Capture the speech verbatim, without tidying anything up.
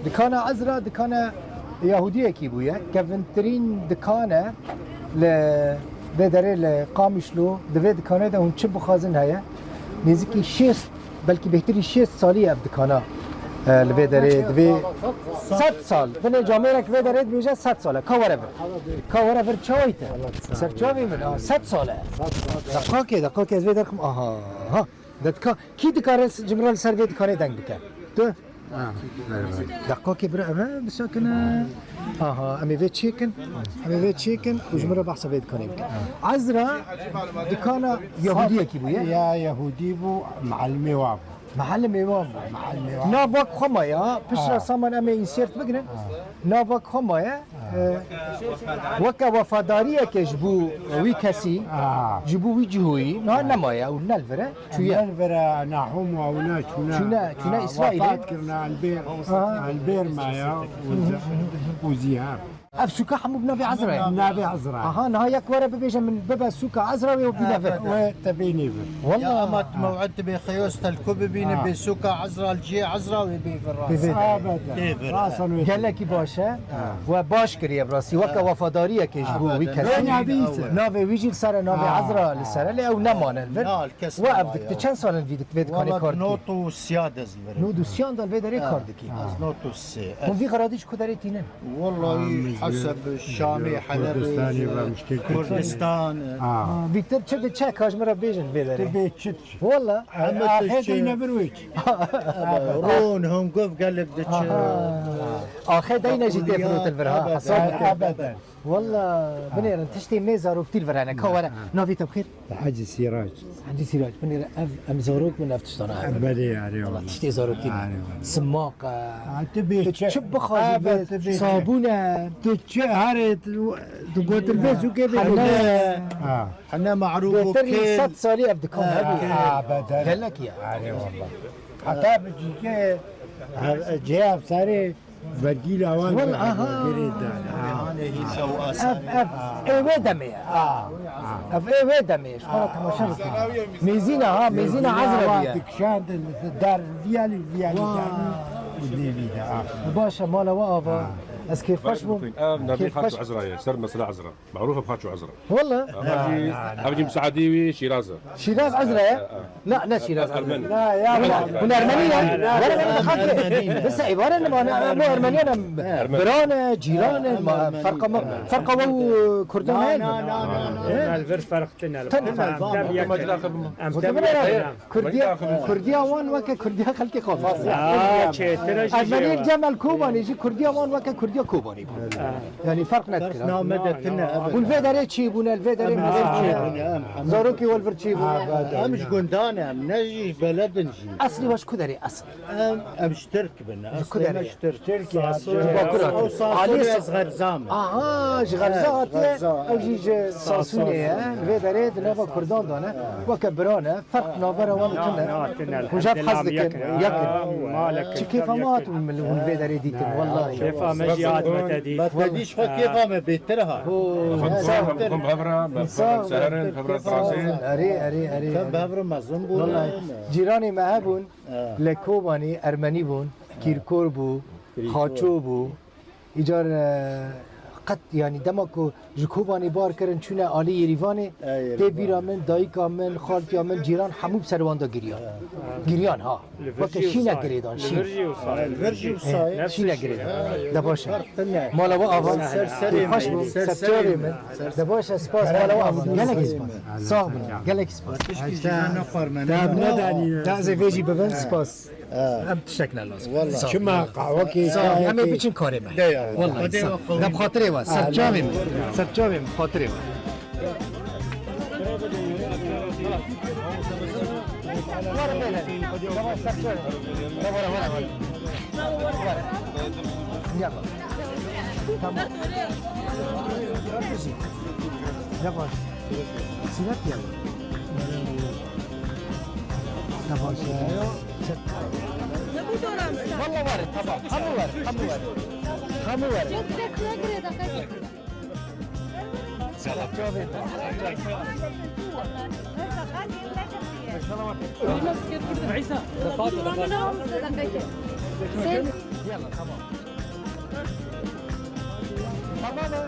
Dikana Ezra dikana Yahudiyekî bûye. Kevintirîn dikan e li vê derê li Qamişlo. Di vê dikanê de hûn çi bixwazin heye. Nêzîkî şêst, belkî bêhtirî şêst salî ev dikana, e, li vê derê divê sed sal. Binê camêrek vê derê dibêje sed sal e. Ka were vir. Ka were vir çawî te. Ser çavê min. Ha, sed sal e. Deqakê, deqakê ez vê derxim. Aha. Ha. Detka, kî dikare ji min re li ser vê dikanê deng bike? Tu? Ah, ver, ver. Deqakê bira, eve bisekine. Aha, em ê vê çêkin. Em ê vê çêkin û ji min re behsa vê dikanê bikin. Ezra dikana Yahudiyekî bûye. Ya Yahudî bû, mealimê wa bû. Mealimê wa bû. Mealimê wa. Nav wek xwe maye, ha. Piştre saman em ê însert bigrin. Nav wek xwe maye. E, weke wefadariyeke ji bo wî kesî, Ah. ji bo wî cihûyî, niha nemaye û ne li vir e, çûye. Ne li vir e, Nahûm û ewna çûne. Çûne, çûne Ah, Îsraîlê. Wefat kirine, Elbêr, Aha. Elbêr maye û ze-, û Zîher. Ev sûka hemû bi navê Ezra ye. Navê Ezra. Aha, niha yek were bibêje min bibe sûka Ezra wê û bîne vir. Wê te bînî vir. Wallah. Ya ama tu mew'id dibê xeyos telku bibîne Ha. bê sûka Ezra, li cihê Ezra wê bê vir rast. Bê vir. Abeden. Bê vir. Rasan wê. Gelekî baş e. Ha. We baş kiriye bi rastî. Weke Ha. wefadariyekê ji bo Ha. wî kesî. Wê navê wî ser e. Navê wî jî li ser e, navê Ha. Ezra li ser e. Lê ew nemane li vir. Na, li kes We ev nemaye. dik-, tu çend sal in vî dik-, vê dikanê Wala kar dikî? Not û siyah de ez li vir im. Not û siyan de li vê derê Ha. kar dikî. Ha. Ez not û sê. Hûn vî xeradî ji ku derê tînin? Wallahî Ha, heseb Şamê, Helebê, Kurdistanê ve müşkil Kurdistan. Ha. Ha, Vîktor çi diçe ka ji min re bêjin vê derê? Tu bê çi diçe? Walla. Heme Axê tiştê. Deyne vir wê çi? Rûn, hingov gelek diçe. Aha. Axê deyne jî tê firotin vir ha. Ebeden. Hesab bike. Ebeden. Walla, Ha. binêrin tiştê me zaroktî li vir hene. Ka were. Ha. Navê te bi xêr? Hecî Sîrac. Hecî Sîrac, binêre ev em zarok min ev tiştana hebe. Belê, erê Walla wala. Tiştê zarokî min. Erê wala. Simaq e. Ha, tu bê Tu çi? çi bixwazî Ebe, vê tu bê çi? Sabûn e. Tu çi? Herê, tu, tu gotin vê sûkê bê Hene. Ha. Hene marûf û Bêhtir li kêl. sed salî ev dikan Ha, hebû. kêl. Ha, bedel. Gelek ya. Erê wala. Heta bi cîkê, ha, cihê hevserê Vergî lawan Wal, aha. girê dan. Ha. Ev, ev, ê wê demê ye. Ha. Ev ê wê demê ye. Ji xwe re temaşe bikin. Mêzîna, ha, mêzîna Ezra bûye. Dikişandin, dar viyalî, viyalî Wa. dan. Û dêvî de, ha. Baş e, mala we ava. Ha. Ez kêfxweş bûm. Ev navê Kêfxweş. Xaço Ezra ye, ser mesela Ezra. Marûf e bi Xaço Ezra. Walla. Ev jî, ev jî misaedî wî Şîraz e. Şîraz Ezra ye? E, e. Na, ne Şîraz Ezra. Ermeni. Na, ya, Ermeni. Hûn Ermenî ne? Were, were, xakê. Biz ê were ne, ma, ne, ma Ermeniyan em. Ermeni. Biran e, cîran e, ma, ferqa ma, ferqa we û Kurdan heye? Na, na, na, na. He? Elvir ferq tine. Tine. Em tebî yek. Em tebî yek. Kurdiya, Kurdiya wan weke Kurdiya xelkê Qafas. Aa, çêtir e jî Ermenî jê cem el Kobanê jî Kurdiya wan weke Kurdiya Kobanê bû. Ha. Yani ferq nedikir. Name de tine, evet. Hûn vê derê çi bûne, li vê derê Em mezin çi çi bûne? bûne, em, em. Zarokê we li vir çi bûne? Em ji gundan e, em ne jî beledin jî. Eslî we ji ku derê esil? Em, em ji Tirk bin. Ji ku Eslê me derê? Ji Tirk. Tirk ya. Sasûn. Ji Bakur hatin. Ew Sasûn Alî ez Xerzam. Aha, ji Xerza Ha, hatiye. Xerza. Ew jî ji Sasûnê ye. Li vê derê di nava Kurdan de ne. Weke biran e. Ferq navbera wan û tune. Na, na, tune, Hûn ji hev hez elhamdülillah, dikin. Yekin. Yekin. Ha, malek Çi kêfa me hatin hûn vê derê dîtin, wellahî. Kêfa me jî hat me te dît. Me te dît, ji xwe kêfa me bêtir hat. Ho, Xwe sağ ol. Xwe bi hev re, me Sağ ol. seherin, hev re Sağ ol. tirazê. Erê, erê, erê, Em bi erê. hev re mezin bûn. Wellahî. Cîranê me hebûn, Ha. li Kobanî Ermenî bûn, Kîrkor bû, Kîrkor. Xaço bû. Îcar, e, qet, yanî dema ku ji Kobanê bar kirin çûne alî Yêrîvanê, Ey, tê Yêrîvan. bîra min, dayika min, xaltiya min, cîran hemû bi ser wan de giriyan. Giriyan ha. Weke şîne girêdan, şîn. Li vir jî wisa ye. Li vir jî wisa ye. Şîne girêdan. De baş e. Mala we ava. Ser serê Kêfxweş min, bû. Ser serê Serçavê min. min. De baş e, spas. Mala we ava. Gelekî spas. Sağ olun. Gelekî spas. Tişkî jî ne xwarmene. Te ev nedanî. Te ez ê vê jî bibim, spas. Em tiştek ne lazim. Walla. Sağ ol. Çima qahwekê, Sağ ol. Em ê çayekê? biçin karê me. De ya. Wallahî, Xwedê sağ ol. we qewim. Em xatirê we, serçavê min. Serçavê min, xatirê we. Were, were, were. Were, were, were. Yalla. Tamam. Yavaş. Sinek ya. Yavaş ya. Çek. Valla var, tamam. Hemû var, hemû var. Hemû var. Selam. Çavê. Selam. Yalla, tamam. Tamam mı?